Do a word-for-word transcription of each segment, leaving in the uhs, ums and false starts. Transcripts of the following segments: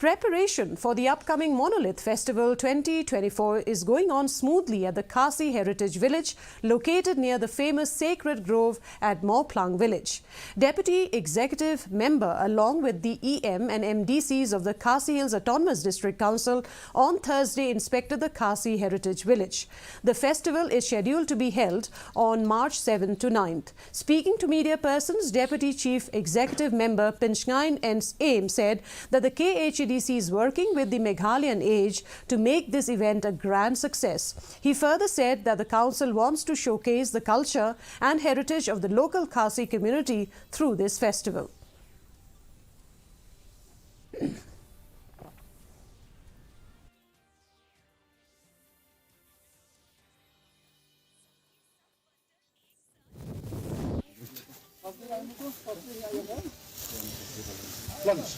Preparation for the upcoming Monolith Festival twenty twenty-four is going on smoothly at the Khasi Heritage Village, located near the famous Sacred Grove at Mawphlang Village. Deputy Executive Member, along with the E M and M D Cs of the Khasi Hills Autonomous District Council, on Thursday inspected the Khasi Heritage Village. The festival is scheduled to be held on March seventh to ninth. Speaking to media persons, Deputy Chief Executive Member Pinchngaiñ Aim said that the K H A D C is working with the Meghalayan Age to make this event a grand success. He further said that the council wants to showcase the culture and heritage of the local Khasi community through this festival.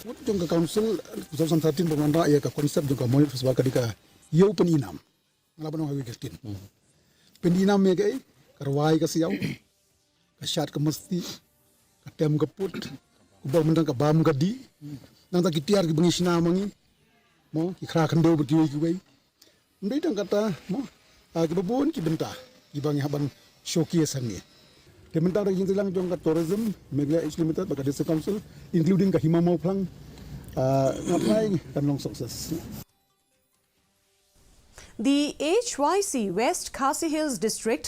Mut jong ka council two thousand thirteen ba ngan rah ïa ka concept jong ka Monolith Festival ka dei ka ïew pyni nam. Nga la ban ong ha kawei ka ktien. Pyni nam ïa kaei? Ka rwai ka siaw, ka shad ka masti, ka tem ka put, kumba mynta ka bam ka dih. Nangta ki tiar kiba ngi shna ma ngi, mo, ki khra khyndew bad kiwei kiwei. Ym dei tang kata, mo, ah, kiba bun ki bynta kiba ngi hap ban showcase hangne. Te mynta da ka jingtreilang jong ka Tourism Meghalaya Age Limited bad ka District Council, including ka Hima Mawphlang, ah, nga trai kan long success. The H Y C West Khasi Hills District